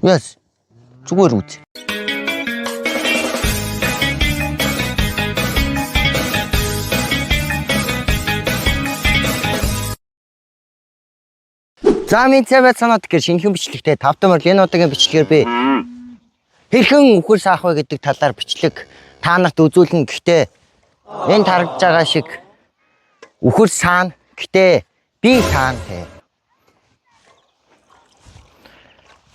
Yes. Зүгээр үз. За минь цай байцгаана тэгэхээр шинэхэн бичлэгтэй 5 дахь морил энэ удаагийн бичлэгээр би хэрхэн үхэр саах вэ гэдэг талаар бичлэг та нарт үзүүлнэ. Гэхдээ энэ тарагдж байгаа шиг үхэр саана. Гэхдээ би саана те.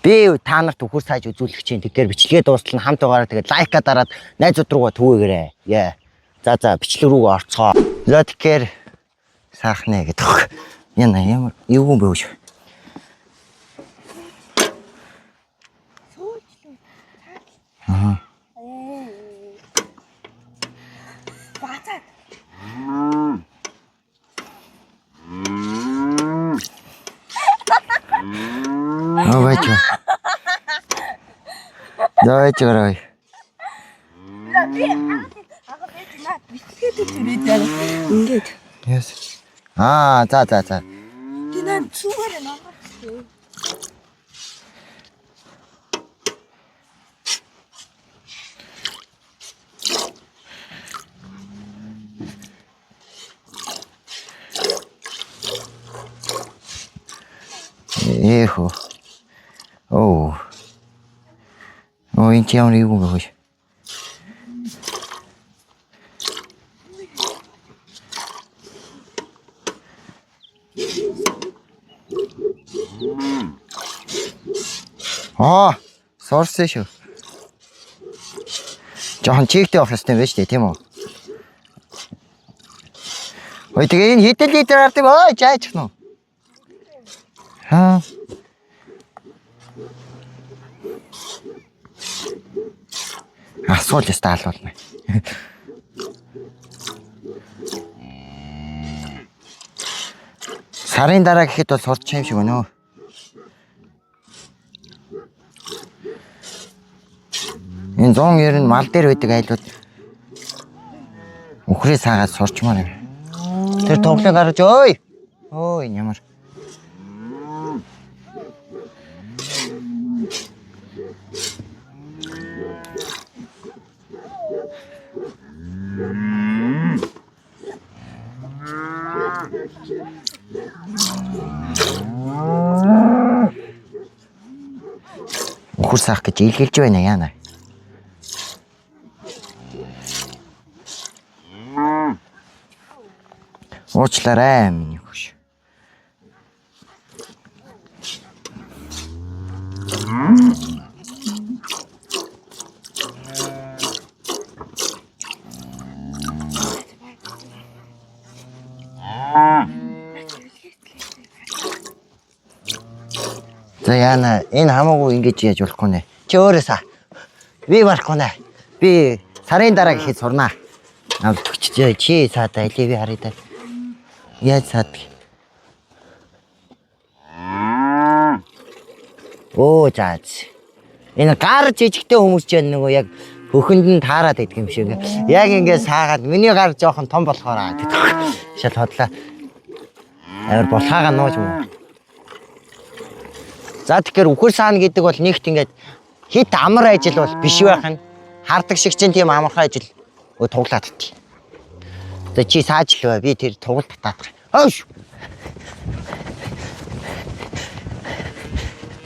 Би та нарт үхэр сааж үзүүлэх чинь. Тэгэхээр бичлэгээ дуустал нь хамт байгаараа тэгээд лайка дараад найзууд руугаа түгээгээрэй. Яа. За за бичлэг рүүгээ орцгоо. За тэгэхээр саах нэ гэдэг. Яна ямар юу юм бэ вэ? Бацаад. Аа байж ба. За байж гараа. Би ага би наад бичлэгээд ирээд байна. Ингээд. Yes. Аа за за за. Би наад зүгээр ногоо. Эхо. Оо. Оо энэ чи ямар юу юм бэ хөөе. Аа, сурсан шүү. Жохон чигтэй явах хэрэгтэй юм байна шүү дээ, тийм үү? Ой, тэгээ энэ хэдэн литр ард юм? Ой, жаачих нь. Аа. Асуул өстө алуулна. Сарын дараа гэхэд бол сурч юм шиг байна уу? Энэ 190 мал дээр байдаг айлууд үхрээ саагаад сурчмаар юм. Тэр тоглог гарч ой. Ой ямар. Үхэр саах гэж илгэлж байна яана. Уучлаарай миний хөш. За яана энэ хамаагүй ингэж яаж болохгүй нэ. Чи өөрөө саа. Би барахгүй нэ. Би сарын дараа гэхэд сурнаа. Авч чи саадаа илээ би харъя да. Яаж саадаг? Оо заа. Энэ гар жижигтэй хүмүүс ч нөгөө яг хөхөнд нь таарад идэх юм шиг. Яг ингээд саагаад миний гар жоохон том болохоор аа гэдэг. Шал хотлаа. Амар булхаага нууж муу. За тэгэхээр үхэр саана гэдэг бол нэгт ингээд хит амар ажил бол биш байх нь. Хардаг шиг чинь тийм амархан ажил өө туглаад татъя. За чи сааж л бай би тэр тугал татаад. Ойш.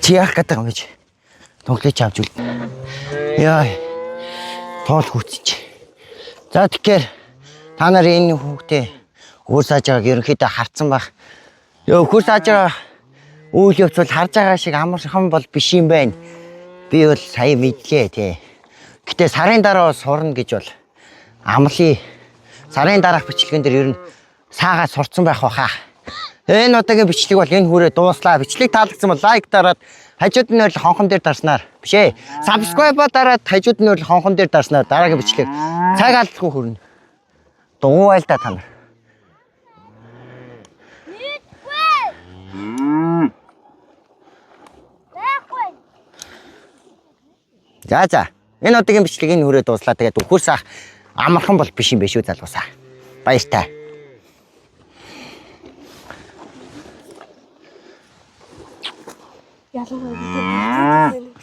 Чи яах гэдэг юм бэ чи? Туглыг авч үл. Яа. Тоол хүүтсэн чи. За тэгэхээр та нар энэ хүүхдээ үхэр сааж байгааг ерөнхийдөө харцсан байх. Йоо үхэр сааж байгаа үйл явц бол харж байгаа шиг амархан бол биш юм байна. Би бол сая мэдлээ тий. Гэтэ сарын дараа бол сурна гэж бол амлая. Сарын дараах бичлэгэн дээр ер нь саагаа сурцсан байх баха. Энэ удаагийн бичлэг бол энэ хүрээ дууслаа. Бичлэг таалагдсан бол лайк дараад хажууд нь ойрлох хонхон дээр дарснаар биш ээ. Subscribe дараад хажууд нь ойрлох хонхон дээр дарснаар дараагийн бичлэг цаг алдахгүй хүрнэ. Дугуй л да та нар. Байхгүй. За за. Энэ удаагийн бичлэг энэ хүрээ дууслаа. Тэгээд үхэр саах амархан бол биш юм биш үү залуусаа. Баяртай. Ялангуяа би.